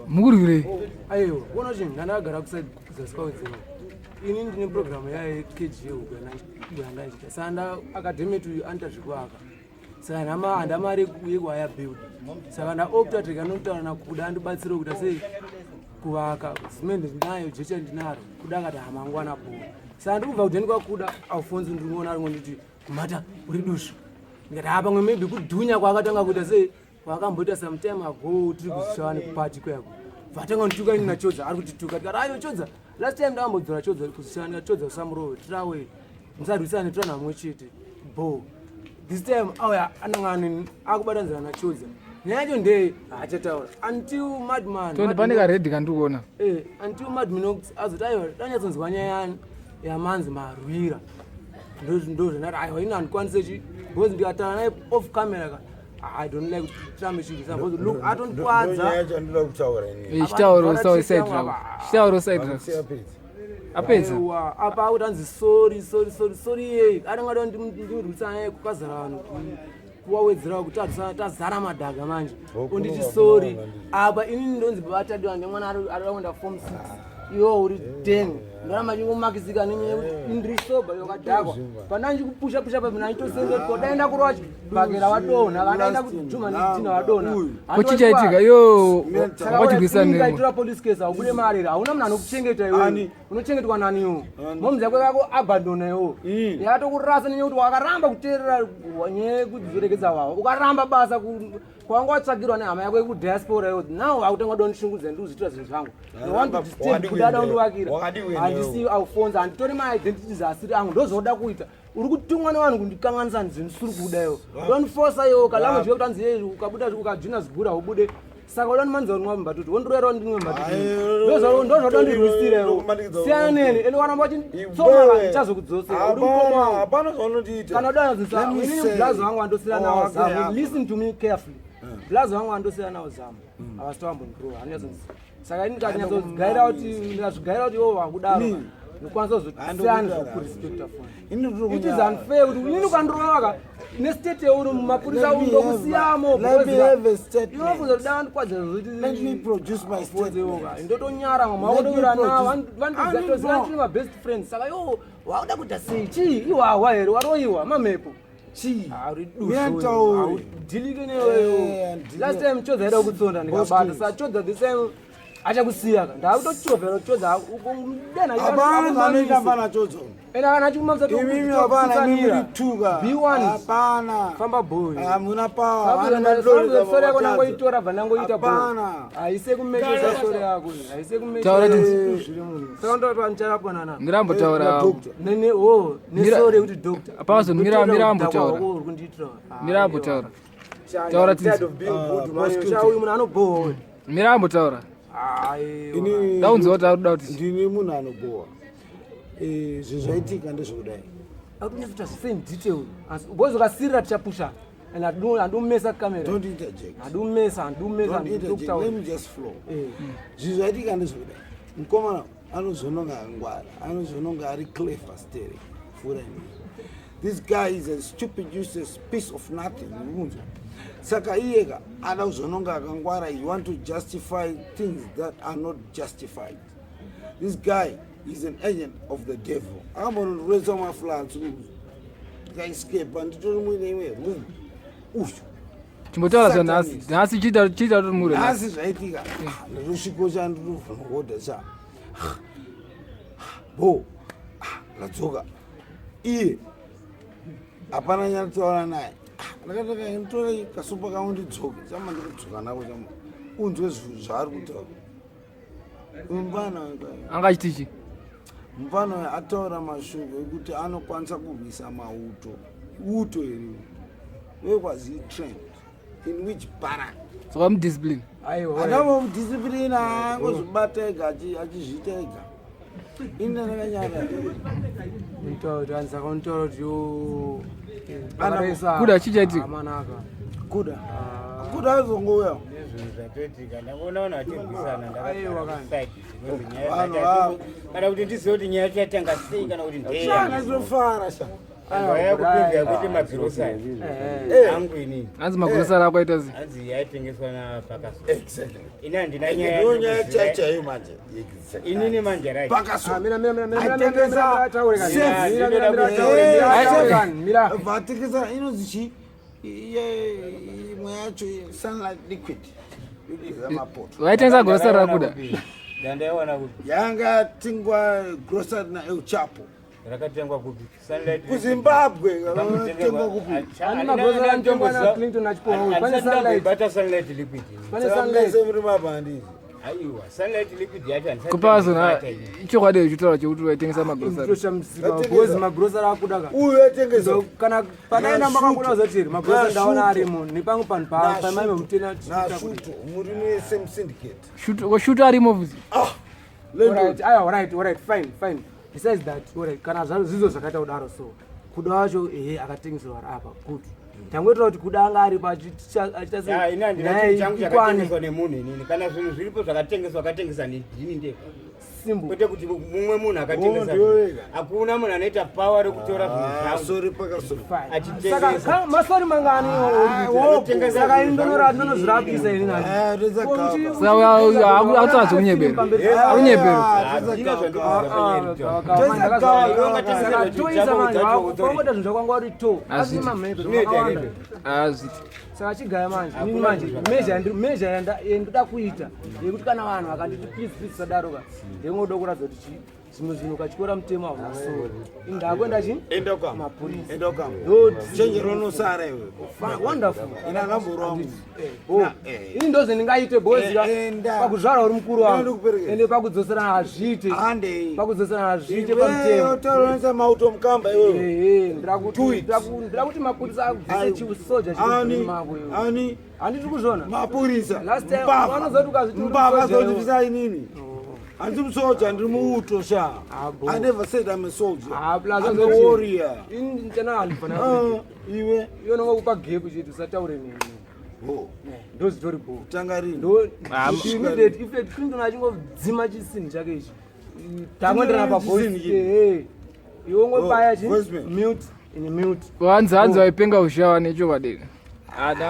Mukurwirei? Aiwa, kuona kuti ndandakagara kuside kuzasi kwawedzera. Ini ndine program yaKG huku yandachiita. Saka nda academy tu anoita zvekuvaka. Saka ndama handa mari yekuhaya build. Saka ndaopta kuti kanotaura naKuda andibatsire kuita sei kuvaka. Cement ndinayo, jecha ndinaro. Kuda akati hamangwana bho. Saka ndikubva kudheni kwaKuda, Alfonso ndinoona ari ngonditi kumhata uri duzvi. Ndikati ha pamwe maybe kudhunya kwaakatanga kuita sei wakamboita some time ago tiri kuzvishavani kupati kweyako vatanga kundituka ini nachodza ari kutituka tikati ayo chodza last time ndakambodzora chodza kuzvishavani ndikati chodza usamurove tirawe musarwisane tora nhamwe chete bo this time auya anangani akubatanzira nachodza nyaya yacho ndeye haachataura until madman Tony pane karedhi kandiri kuona. Eh, until madminox azoti aiwa danyatsonzwa nyaya yani yamanzi marwira ndozvandati aiwa ini handikwanise chi because ndikataura naye off camera ka I don't like tirambe chirwisa because look atondikwadza. Nyaya yacho andinoda kutaura ini. Eh, chitauro side rako. Chitauro side rako. Apedza. Aiwa, apa akuti anzi sorry sorry sorry sorry yei anenge ada ndirwisana naye kukazara vanhu kuwawedzera kuti tazara madhaga manje unditi sorry apa inini ndonzi baba tadiwa nemwana arikuda kuenda form 6 iwo uri 10 ndoramba chingomakisika nenyaya yekuti ndiri soba yakadhakwa pandanga chikupusha pusha papi nachitosenza kuti kodaenda kurova chibhakera wadonha vadaenda kujuma nedhina wadonha Ko chichaitika yo wachigwisa nemo. Ikaitora police case haubude mari here hauna munhu anokuchengeta iwe unochengetwa naniwo momzi yako yako abandona iwo yakatokurasa nenyaya yekuti wakaramba kuteerera nyaya yekuzoregedza wawa ukaramba basa kwanga watsvagirwa nehama yako yekudiaspora iyo now akutanga kuda kundishungurudza ndikuzviitira zvinhu zvangu I want to disturb kuda da kundivakira handisi Alfonso handitori maidentities asiri angu ndozvoda kuita uri kutumwa nevanhu kundikanganisa zvinhu siri kuda iwo dondifosa iwo kalanguage yekuti anzi yei ukabuda ukajina zigura ubude saka uda ndimanidza kunwa mbatoti wondiroyera ndinwe mbatoti ndozvoda ndirwisira iwo siyana neni ende waramba uchitsoma vanhu ndichazokudzosera uri mukoma wangu Hapana zvaunondiita. kana uda zisa Let me inini say. blazi wangu andosiyana nawo Oh, okay, zamu apa. listen to me carefully blazi wangu andosiyana nawo zamu havasi toambondirowa anonyatsozi saka ini ndikanyatsogaira kuti ndikazvigaira kuti iwo wakudaro ndikwanisa kuzosiyana zvokurespecta foni Ini ndiri it is kunyara. unfair kuti inini ukandirova ka nestate yeuri mumapurisa Let me ndokusiyamo have- let me have a statement. inofunza kuti dava Let me produce my statement. ndotonyara Let me mamaotoira produce- vandiziva Andino. tiri mabest friends saka iwo wakuda kuita sei chii iwawa here waroiwa mamhepo Chii? Mira dhilike neweyo Eh, handili- last time chodza ida kutsonda ndikabata Boss sa chodza this time achakusiya ka ndakutochodza chodza Hapana zvanoita pana chodzo. ende kana achikumamisa Imimi hapana, imimi muri tuka. B1 Hapana. famba boy Hamuna power. Vana madoro sori yako nangoitora bva nangoita Hapana. haise kumesha sori yako haise Taura kumesha saka ndoti ndicharapanana Mirambotaura. Doctor. nene o nesori yekuti doctor Apazo, mira- mirambotaura. Mirambotaura. Taura tinzi. uyu munhu anobhowa Mirambotaura. Ini Ndaunzwa kuti ari kuda kuti ndini munhu anobowa. Eh, zvinhu zvaitika ndezvekudai. akunyatsoita zvese in detail asi boys ukasirira tichapusha and handimumesa kamera Don't interject. handimumesa handimumesa Don't interject. Let me just flow. Zvinhu zvaitika ndezvekudai. Mukomana anozononga akangwara, anozononga ari clever still. Fura ini. This guy is a stupid useless piece of nothing. Unonzwa? Saka iyeka ada kuzononga akangwara, he want to justify things that are not justified. This guy is an agent of the devil. Akambonorwetsa maflats ndikaescape nditori muine imwe room. Uyu chimbotaura zva nhasi. Satanist. Nhasi chiita chiita kuti mure. nhasi zvaitika ndotosviko cha ndotobvunhodha cha bo ndadzoka iye hapana nyatotaura naye ndakataka nditore kasupa kangu ndidzoke chama ndikudzoka nako chama unzwe zvinhu zvaari kutaura mupfana Anga achiti chi? mupfana uyu ataura mashoko ekuti anokwanisa kurwisa mauto uto iri wekwazi trend in which barrack Saka mudiscipline. aiwa akava mudiscipline angozvibata ega achizviita ega ini ndakanyara saka unotaura kuti yo Kuda chichaitika? manaka kuda kuda azongouya Nezvinhu zvatoitika ndakuona vanhu vachirwisana Aiwa, kana. Vanhu ava. kana kuti ndizive kuti nyaya yacho yatanga sei kana kuti shana ndeya tofara sha. Ndauya kupinza kuti magirosari angu inini. Hanzi magirosari ako aita sei? Hanzi yaitengeswa naPakaso. Exactly. Ini handina nyaya. Ndiyo nyaya chaiyo manje. Exactly. Inini manje right. Pakaso. Ah, mira mira mira mira Aitengesa mira mira mira mira mira. Vatengesa inonzi chii? Imwe yacho sunlight liquid. Yokugeza mapoto. Vaitengesa grocery rakuda. Ndandaiwana kupi? Yanga yatingwa grocery na El Chapo. Rakatengwa kupi? Sunlight. KuZimbabwe rakatengwa kupi? Ani magrocery anotengwa na Clinton achipohwa. Pane sunlight. Bata sunlight liquid. Pane sunlight. Muri mabhanditi. Aiwa, sunlight liquid yacho handisati Kupa zona ndamboibata ini. ichokwadi uchitaura chekuti vaitengesa magrocery. Ndoshamsika because magrocery akuda ka. Uyu atengesa. Kana padaina makabuda uzoti magrocery ndaona arimo nepangu panhu pamai mutena. Nashuto muri nesame syndicate. Shuto shuto arimo futi. Ah. Alright, aya alright, alright, fine, fine. Besides that, alright, kana zvizo zvakaita kudaro so. Kuda wacho ehe akatengeserwa ari apa, good. Tangoitira kuti kuda anga aripo achiita sei? Ya, ini handina chinhu changu chakatengeswa nemunhu inini. Kana zvinhu zviripo zvakatengeswa akatengesa ndini ndega. Simple. Kwete kuti mumwe munhu akatengesa. Oh, ndiwe wega. Hakuna munhu anoita power rekutora zvinhu zvangu. Sorry pakasori. Achitengesa. Saka masori mangani Anotengesa saka zvinhu zvangu ndonozvirapisa ini Ah, reza gava. Saka akutadza kunyebera. Akunyebera. Handina zvandikuziva panyaya yekuti. toisa vanhu vakuita zvinhu zvakwanga uri to asi Hazviiti. mamhepo Zvinoita akawanda here? Hazviti. Saka chigaya manje inini manje measure yandoda kuita yekuti kana vanhu vakanditi please please sadaro ka ndingoda kuratidza kuti chi zvimwe zvinhu ukatyora mutemo hauna sori ini ndakuenda chi Enda ukama. Mapurisa. Enda ukama. Ndo- Chenjero unosara iwe. Wonderful. Ina ndamborwa munhu. Eh, bo. Eh. Ini ndozvendingaite bozika Eh, enda. pakuzvara uri mukuru wangu Ndinokuperekedza. ende pakudzoserana hazviite Handei. pakudzoserana hazviite Iwe pamutemo utaura mauto mukamba iwewe. Eh, eh, ndira kuti- Do it. ndira kuti mapurisa akubvise chisoja Ani chiri mako iwe ani handiti kuzvona mapurisa. Last time, Mbavha. vanozoti ukazviti uri Mbavha musoja iwe. zondibvisa inini. Handisi musoja ndiri muuto sha. Ah, bo. I never said I'm a soldier. Ah, plus I'm a azoti- warrior. ini ndichana handibvana Ah, iwe. iwe nongokupa gepu chete usataure neni Bo. ndozvitori bo Tanga rini? ndo Ah, immediate effect Clinton achingodzima chisinhi chake ichi tangoenderana pa voice Chisinhi chii? eh iwe ungobaya chi Oh, voice mail. mute in mute Hanzi hanzi vaipenga ushawa nechokwadi. Hanzi.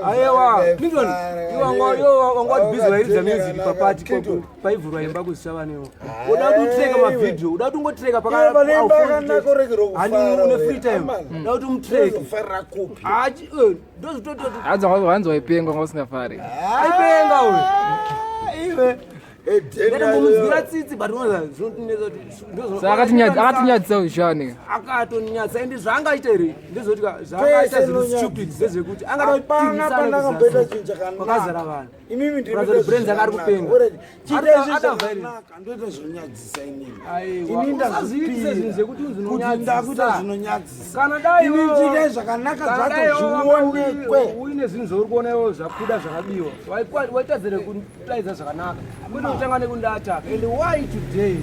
aiwa Clinton iwe wanga iwe wanga uri busy wairidza music papati paivhurwa imba kuzvishavaniwo uda kuti utreka mavideo uda kuti ungotreka Iwe pane imba yakanaka uregere handi kufara une we. free time Amana. uda kuti umutreke Unozofarira kupi? achi ndozvitototi Hanzi hanzi waipenga wanga usingafari. aipenga uyu Ah, Iwe. Eh, ndatombomuzwira tsitsi but unoza zvinotinetsa kuti Saka akatinyadzisa ushawa ne. akatonyatsa ende zvaangaita here ndezvekuti ka zvaangaita Pese zviri stupid inonyadzisa. ndezvekuti angada Hapana pandakamboita chinhu chakanaka. kwakazara vanhu Imimi ndiri Kuratidza kuti brains ake ari kupenga. Alright, chiita Ada- izvi ada zvakanaka, ndoita zvinonyadzisa inini. Aiwa, Ini usazviitise zvinhu zvekuti unzi kuti ndakuita unonyadzisa. zvinonyadzisa. Kana dai Ini iwewe- chiitai zvakanaka kana dai zvacho iwewe wanga zvionekwe. uine zvinhu zvauri kuona iwewe zvakuda zvakabiwa waitadzire kutaidza zvakanaka kwete kutanga nekundiataka and why today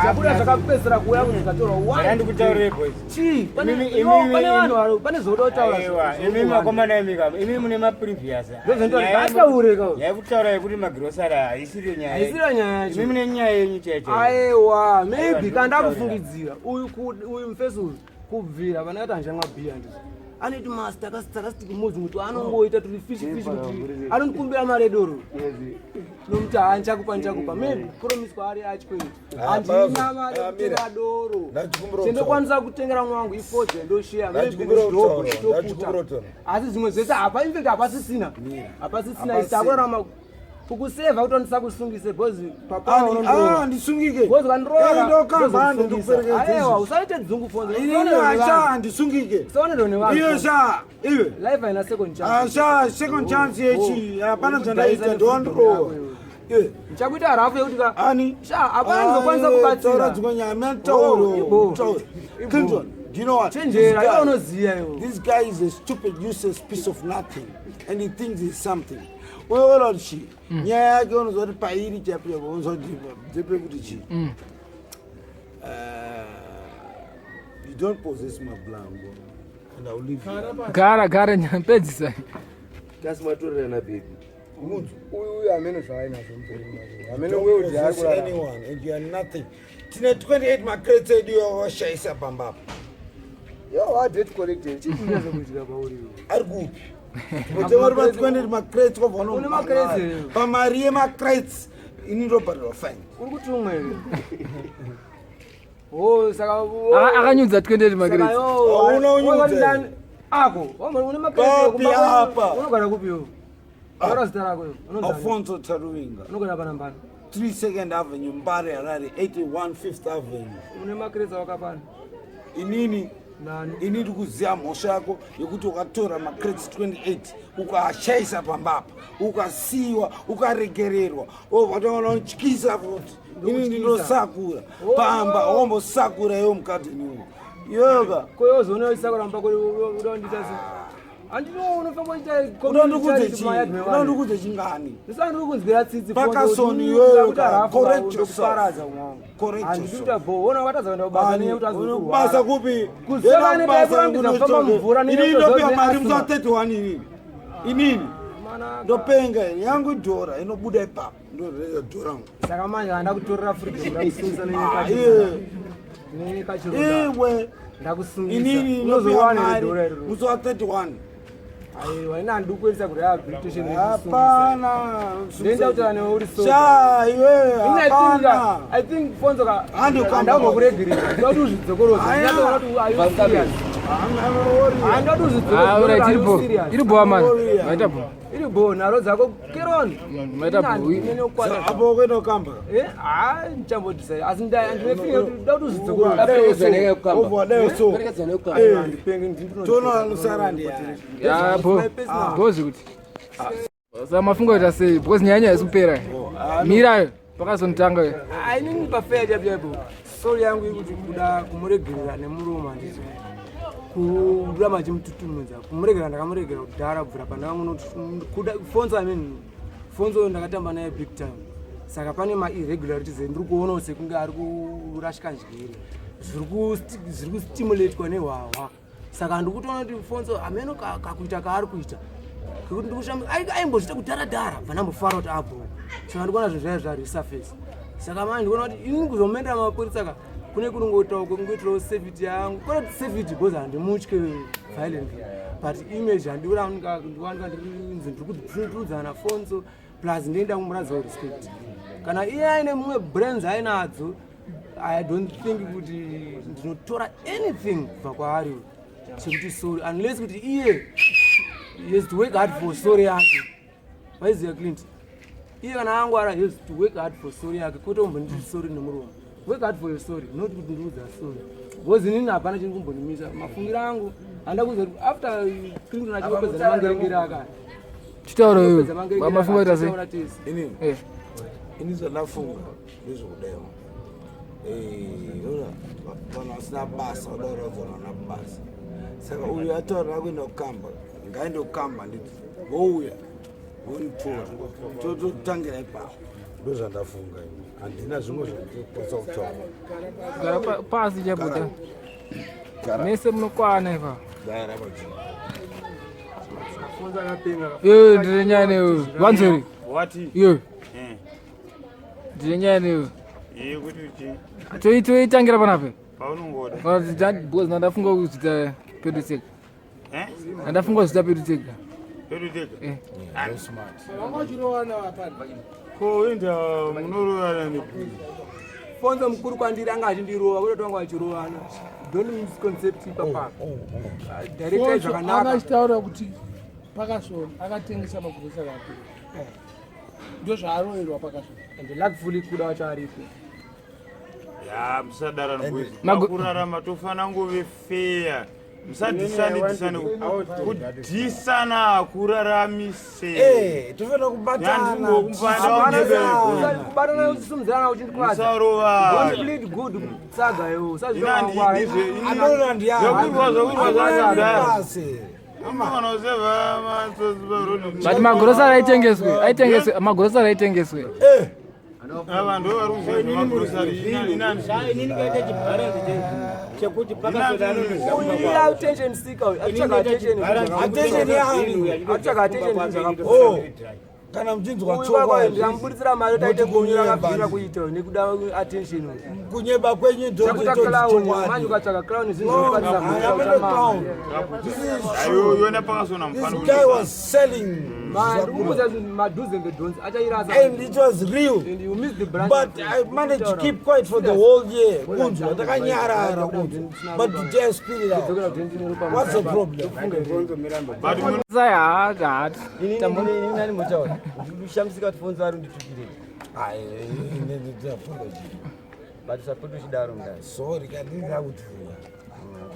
Zvakuda zvakapedzisira kuuya kunzi zvatorwa why today? Ndikutaurire boys. Chii? Pane Imimi- iwo, imimi- pane vanhu pane zvoda kutaura Aiwa, imi makomana imi kama, imi mune maprevious. Ndozvanditaura, ngataure ka. Nyaya yekutaura yekuti magirosari haisiriyo nyaya. Haisiriyo nyaya yacho. Imi mune nyaya yenyu chaiyo chaiyo. Aiwa, Aiwa, maybe kana ndikutaurira. ndakufungidzira uyu uyu mufesi uyu kubvira vanakati handichamwa bhiya ndizvo anoti mastakastakastic moves kuti anongoita turi fishi fishi kuti anondikumbira mari edoro nomuti haa ndichakupa ndichakupa maybe promise kwaari achikweiti Ah, handina Bazo, mari ah, yekutenga Mira. doro Ndachikumbira chendokwanisa kutengera mwangu ifodya ndosheya maybe Ndachikumbira nedhobho kutaura, nditoputa ndachikumbira kutaura. asi zvimwe zvese hapa infact hapasisina hapasisina Hapasisina. takurarama kukusevha kuti ndisakusungise because papa Ani- unondirova. ah, ndisungike. Because ukandirova, Eh, ndokamba, ndozosungisa. ndikuperekedza Aiwa, izvi. usaite dzungu fonzo. Inini Usaonerwe asha nevanhu. handisungike. Usaonerwe nevanhu. Iyo sha, iwe. Life haina second chance. Asha second chance yechi. Hapana zvandaita Uri ndondirowa. kudhaisa Iwe. Ndichakuita rafu yekuti ka Ani? Sha, hapana ndizokwanisa Ah, taura kubatsira. dzimwe nyaya, mina Oh, tauro, ibo. tauro. Ibo. Clinton, do you know what? Chenjera, This iwe guy- unoziya iwe. This guy is a stupid, useless piece of nothing, and he thinks he's something. Unoona kuti chii? Nyaya yake unoziva kuti pairi chaipo chaipo unoziva kuti ndepekuti chii? You don't possess my blango, and I'll leave you. Gara gara pedzisa. Kasi matorerana baby. Uyu hameno zvaainazvo mupenyu wake. Hameno world Don't yaari possess kurarama. anyone and you are nothing. Tine 28 macrates edu yawashaisa pamba apa. Yo, wa debt collector. Chii chinyazo kuitika kwauri iwe? Ari kupi? Utemari ma 28 macrates kwabva Une macrates here? Pamari yemacrates ini ndobhadharwa fine. Uri kutumwa here? Oh, saka Akanyudza 28 magrades. Hauna unyudza here? Ako, une macrates Papi kumba kwenu? apa. Unogara kupi iwe? Taura zita rako iwe. Unonzi ani? Alfonso Taruvinga. Unogara panambani? 3 Second Avenue, Mbare, Harare, 81 Fifth Avenue. Une macrates awakapana? Inini Nani? ini ndiri kuziva mhosva yako yekuti ukatora macrates 28 ukaashaisa pamba apa ukasiyiwa ukaregererwa wobva watoona unotyisa futi ini ndinosakura pamba wombosakura iwe mukadheni uyu iyoka Ko iwe uzoona uchisakura mumba kuri uda kundiita sei? Handino unofamba uchiita unondikudze community chii charity kumayadhi mevanhu. unondikudze chingani Ndisati ndiri kunzwira tsitsi Parkinson iwewe ka, correct yourself. ndokuparadza mwangu. Correct Handidi yourself. kuita bho. Ona wakatadza kuenda kubasa nenyaya yekuti azokurwara. basa kupi Kuseva nenyaya yekurambidza kufamba mumvura ini nenyaya ndopiwa yekuti mari musi wa asthma. 31 inini inini Mana- ndopenga ini yangu idhora inobuda ipapo ndoreza dhora rangu Saka manje handa kutorera freedom ndakusungisa Ah, iye. nekachironda. iwe Ndakusungisa. inini ndopiwa Unozowana mari dhora iroro. musi wa 31 Aiwa, ini handidi kuendesa kurehabilitation nekusungisa. hapana Ndoenda kutaura newe uri sober. sha iwewe Ini I think hapana I think Fonzo ka Handi ukamba. handambokuregerera. Ndoda kuti uzvidzokorose. Aya. Ndinatsoona kuti are you serious? Handida kuti Ah, uzvidzokorose. alright, Are iri you bho. serious? Iri bho amana. Maita bho. Iri bho nharo dzako keroni. Maita bho. apo kuenda kukamba Ah, ndichambodecide. Asi ndine feeling yekuti ndoda kuti uzvidzokorose. obva so Handipenge, ndinotoona- toona lusara ndiyani Ya bho. Bho zvekuti. Saka mafunga kuita sei? Because nyaya nyaya haisi kupera. Mira pakazonitanga. Ah, inini pafeya chaipo chaipo sori yangu iri kuti kuda kumuregerera nemuromo handiti kuramba achimututumudza kumuregerera ndakamuregerera kudhara kubvira pandakangonokuda Fonzo, I mean Fonzo ndakatamba naye big time saka pane mairregularities endiri kuonawo sekunge ari kurashika njere zviri kustimulatwa nehwahwa saka ndiri kutoona kuti Fonzo hameno kakuita kaari kuita kekuti ndikushamba aimbozviita kudhara-dhara bva ndambofara kuti abho saka ndikuona zvinhu zvaya zvaresurface saka manje ndikuona kuti ini kuzomendera mapurisa ka kune kunongoitawo kungoitirawo safety yangu kwete safety because handimutye violently but image handikuwanika ndirinzi ndiri kuturudzana Fonzo plus ndoenda kumuratidzawo respect kana iye aine mumwe brains ainadzo i don't think kuti ndinotora anything kubva kwaari chekuti sorry unless kuti iye he has to work hard for sorry yake waiziva Clint iye kana angwara he has to work hard for sorry yake kwete kumbonditi sorry nemuromo work hard for your sorry not kuti ndiudza sorry because inini hapana chiri kumbondimisa mafungiro angu handa kuziva kuti after Clinton achingopedza nemangerengere akaya Chitaura iwe. Mafunga kuita sei? inini Eh. ini zvandafunga ndezvekudaiwa ona vanhu vasina basa vada kuratidza vana basa saka uyu ataurira kuenda kukamba ngaende kukamba nditi vouya vonditora tototangira ipapo ndozvandafunga ini handina zvimwe zvandikwanisa kutaura Gara pasi chabuda. Mese munokwana ipa. gara pachii Iwe ndine nyaya newe. Vanzori. Wati? Iwe Eh. ndine nyaya newe. Iye kuti uchi Toitangira panapa. paunongoda. Kana kuti because ndandafunga kuzvita pedu tega. Eh? Ndandafunga kuzvita pedu tega. Pedu tega. Eh. Ko enda munorovana nepi? Fonzo mukuru kwandiri anga achindirova kutoti vanga vachirovana don't misconcept ipapa directai anga zvakanaka achitaura kuti Pakasona akatengesa magrocery ake ndozvaaroverwa Pakasona and luckfully kuda wacho aripo Ya musadarana boys. Pakurarama tofana ngove fair. Musadhisane dhisane kudhisana kuraramise. tofanira kubatana Nyanzi kubatana uchisimudzirana uchindikwadza Musarova. don't plead good tsaga iwe Anoona ndiani? Zvakurwa zvakurwa zvakurwa. Basi. Unoona matsotsi paroad. But magrocery aitengeswe. Aitengeswe. Magrocery aitengeswe. Ava ndo vari kuziva zvemagrocery. Inani. Inini kaita chibharanzi chekuti Pakasona anonoziva uyu attention seeker uyu atsvaga attention Attention yaani? atsvaga attention zvakapusa Oh. Kana muchinzwa Uyu baba chokwadi, ndikamuburitsira mari taite Moti kunyura kunyeba. akabvira kuita nekuda attention. Kunyeba kwenyu Chakuta clown, manje ndochokwadi. ukatsvaka clown zvinhu No, zvinokwanisa I am kuita not mari. clown. This is true. Yona pakasona This mufana. guy was selling Man, zvakura. ukuudza zvinhu mado's and the don'ts achairasa. And it was real. And you miss the branch. But I managed to keep quiet for the whole year. Kunzwa ndakanyarara kunzwa. But today I spit it out. What's the problem? But Sai haati haati. Inini nani motaura ndikushamisika kuti Fonzo ari unditukirei. I need apology. But usapota uchidaro mudai. Sorry, kandida kutuka.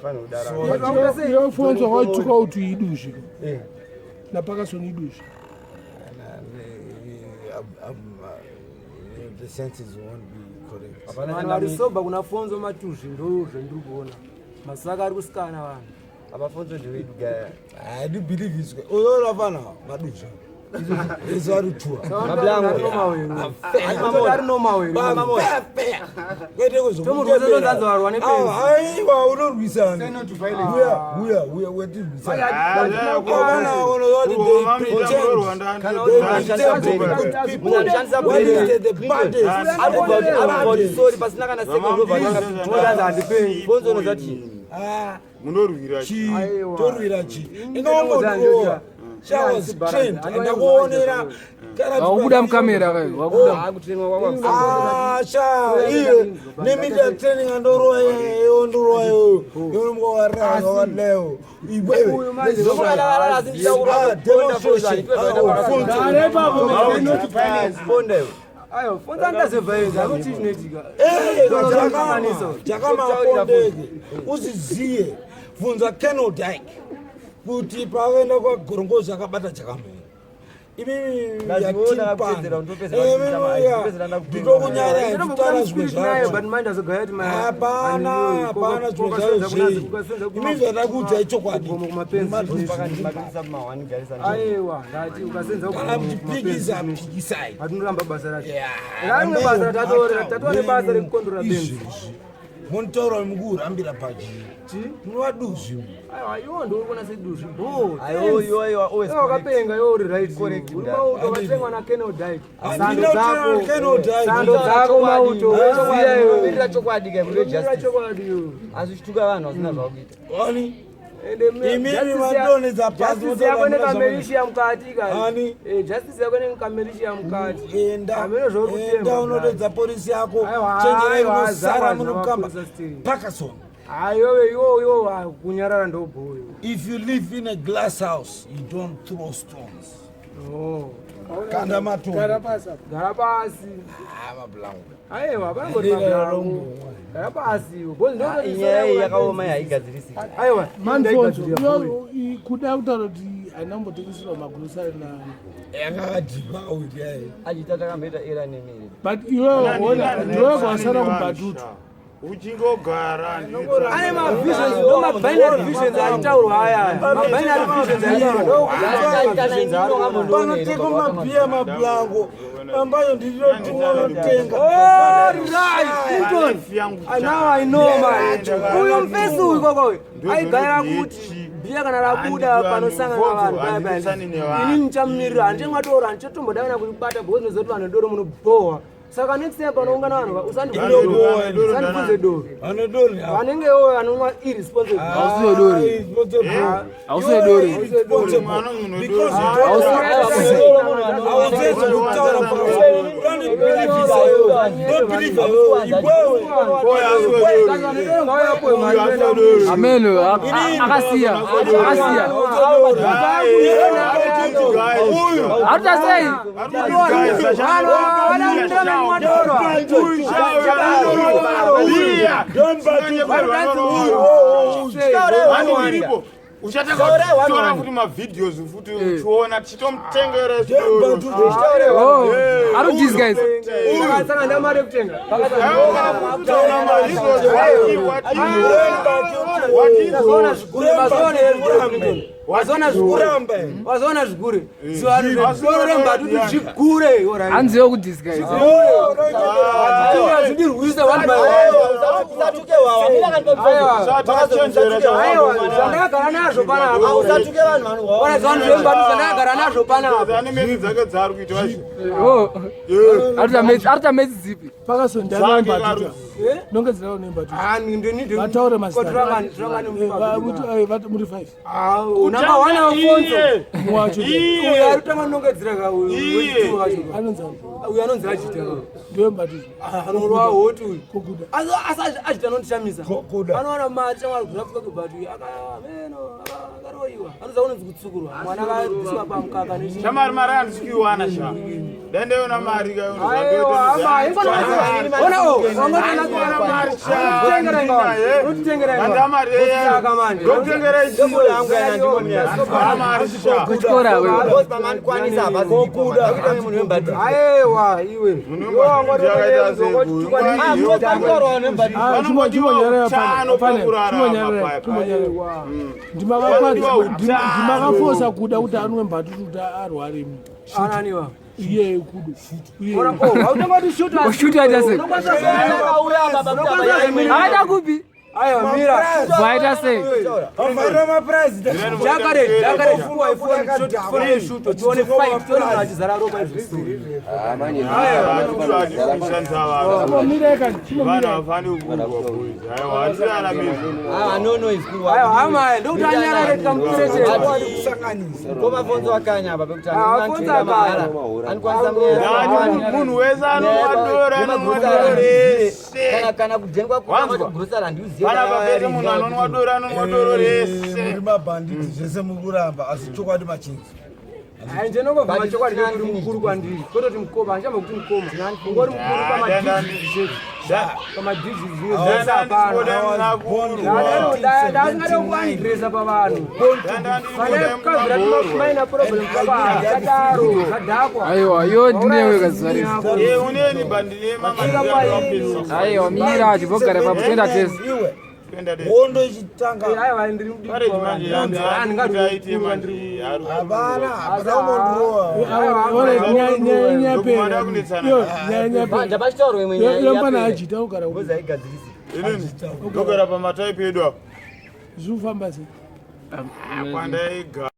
Fanira kudaro. Sorry. Iwe Fonzo waituka kuti iduzvi napakasoni iduzvi. The senses won't be correct. Hapana Vanhu vari soba kuna Fonzo matuzvi ndo zvandiri kuona. Masaka ari kusikana vanhu. Apa Fonzo ndewedu gaya. I do believe it's uyoona fana maduzvi. Izo ari tua. Ari nomawero. Fair. Kwete Tomurwisa tonzanzarwa nepenzi. Aiwa unorwisana. Uya uya uya wetirwisana. Vana vanoti they pretend. They pretend to be good people. Munoshandisa What brain. is the baddest? Ari kubva kuti sorry pasina kana second ndobva Tonzanza handipengi. Fonzo unozati Ah, Munorwira chi Aiwa. torwira chi. Inini Inongondirowa. She was trained and ndakuonera kana Wakubuda mukamera kai. Wakubuda. akutenwa kwakwa. Ah, sha iye nemedia training andorowa ondorowa yonombowaranga waleyo iwewe. Uyu manje Ah, demonstration. Ah, Fonzo. Ponda iwe. Ayo, Fonzo andazevhaenza akuti chinoitika. Eh, Jakama apondeke uziziye bvunza Kenel Dyke kuti pavaenda kwaGorongozi akabata Jakamera. Ndaziona akupedzera, ndopedzera ndopedzera ndakutenga. Nditokunyara nditaura zvimwe Naye but zvacho. mind azogaya kuti Hapana, hapana zvimwe zvacho zvei. Imi zvandakuudzai chokwadi. Makanisa kumahwani garisa. Aiwa, ndati ukasenza Kana muchipikisa, pikisai. Hatinoramba basa racho. Yeah, Ramwe basa tatova nebasa rekukondora benzi. Izvezvi munitaura mukurambira pachi munovaduzvi. Aiwa, iwo ndo uri kuona seduzvi. Bo. Aiwa, iwo, iwo, always Iwo wakapenga iwo uri right. Correct, Uri mauto wakatengwa na Kenel Dyke. Sando Handina dzako. kutenga Kenel Dyke. Sando dzako mauto. Weziya iwe. Mirira chokwadi kai kune Mirira justice. chokwadi iwe. Asi uchituka vanhu vasina zvakuita. Ani? Ende Imimi justice madonedza pasi, justice motora yako muna nekamelishiya mukati ka. Ani? Eh, justice yako nekamelishiya mukati. Enda Hameno zvauri enda kutemba. unodedza polisi yako. Aiwa, Chenjerai aiwa, munosara zama, munokamba. zama, polisi Parkerson, Aiwe iwo iwo kunyarara ndobhoyo. if you live in a glass house, you don't throw stones. No. Kanda Gara matombo. pasi apa. Gara pasi. Ah, mablango. Aiwa, panongoti mablango. Gara pasi. Bozi ndo Inyaya iyi yakaoma iyi haigadzirisiki. Aiwa, Man Fonzo, ndaigadzirira boy. kuda kutaura kuti haina kumbotengeserwa magurosari na Yakakadhibha kuti ai. Achiita takamboita era nemiri. But iwewe ona ndiwe kwasara kubhatutu. Uchingogara. Ane mavisions, ndo mabinary visions achitaurwa aya. Mabinary visions achitaurwa. Panotenga mabhiya mablango. Ambayo ndinotenga. Oh, right, Clinton. Now I know man. Uyu mfesi uyu koko uyu. Aigara kuti bhiya kana rabuda panosangana vanhu paya paya. Ini ndichamumirira handichamwa doro handichatombodavana kubata because ndinoziva kuti vanhu doro munobhowa. Saka next time panoungana vanhu Inobowa, usandibvunze doro. Anodori. Vanenge ivo vanomwa irresponsible. Hausiwe dori. Hausiwe dori. Because you don't Hauzezi kutaura pakausa. Don't believe iwewe. Ameno akasiya. Akasiya. Arikuita sei? Uchatakatora futi mavideos futi uchiona tichitomutengera. Oh, ari kudis guys. Saka ndamari yekutenga. Wazoona zvigure, mazoona here zvigure Clinton? Wazoona zvigure. Wazoona zvigure. Doro rembatutu zvigure. Alright. Hanziwo kudisguise. Zvigure zvidirwise one by one. Aiwa. Aiwa, zvandakagara nazvo panapa. Ora zvanhu zvembatutu zvandakagara nazvo panapa. Ane mezi dzake dzaari kuita vacho. Oh. Arikuita mezi dzipi? Pakasondana mbatutu. Nongedzerawo nembatutu. Ah, ndini Vataure mazita. Kotirangani, tirangani Muri 5. Ah, number 1 Alfonso. Mwacho. Uyu ari kutanga nongedzera ka uyu. Iye. Wechituru wacho. Anonzi ani? Uyu anonzi Ajita. Ndiwe mbatutu. Anorwa hoti uyu. Kokuda. Asi asi Ajita anondishamisa. Kokuda. Anowana mari shamwari graphic but uyu akameno akaroiwa. Anoza unonzi kutsukurwa. Mwana akabviswa pamukaka nechi. Shamari mari handisi kuiwana sha. Dai ndaiona mari ka Aiwa, ama, ingona ona o, wangotona mari sha. Unotitengera ingawa. Unotitengera ingawa. Handa mari yeye. Saka manje. Ndokutengera ichi. Handa mari sha. Kuchikora wewe. Aiwa, iwe. Munhu wembatutu akaita sei uyu? Ah, Vanongodiwa chimonyarara utano pane. pakurarama Chimonyarara, paya paya. chimonyarara. Vanodiwa utano. Ndimakafosa kuda kuti anwe mbatutu kuti arware. Ananiwa. Iye kudu. Iye. Ora oh, hautongoti shoot us. Shoot aita sei? Unokwanisa kuona. Aita kupi? Aiwa, mira. Vaita sei? Vavharira mapurazi. Jakare, jakare, fuwa ifoni shot, ifoni shoot, tione fight, tione munhu achizara ropa izvi. Vatutu hatisi kushandisa vanhu. Chimomira kani. Vanhu Chimomira. havafaniri kuurwa boys. Aiwa, hatisi ana mezi. Aiwa, hama, ndokuti anyarare tikamupisechera. Kusanganisa. Afonso akanya. Ndati munhu wese anonwa doro anonwa doro rese. Kana kudhengwa Wanzwa? Panapa pese munhu anonwa doro anonwa doro rese. Muri mabhanditi zvese muri kuramba asi chokwadi machinzi. Ai, ndinongobva machokwadi ndekuti mukuru kwandiri. Kototi mukoma, handichamba kuti mukoma. Ungori mukuru pamadhijisi. Pamadhijisi zvimwe zvese hapana. Ndasingade kuandresa pavanhu. Pane kukabvira timaina problem pavanhu. Zvadaro, zvadhakwa. Aiwa, iwe ndinewe kazuva rese. Uneni bhandine mama. Aiwa, mira chibogara papo toenda tese. Iwe hondo ichitanga Aiwa, ndiri mudiki Pareji manje aite manje. hapana hapana umondirowa. Ore nyaya Ndokumada nyapera. kunetsana. Yo, nyaya nyapera. Yo pana ajita ugara kupi? Inini ndogara pamataipi edu apo. Zvifamba sei? Kwandaiga.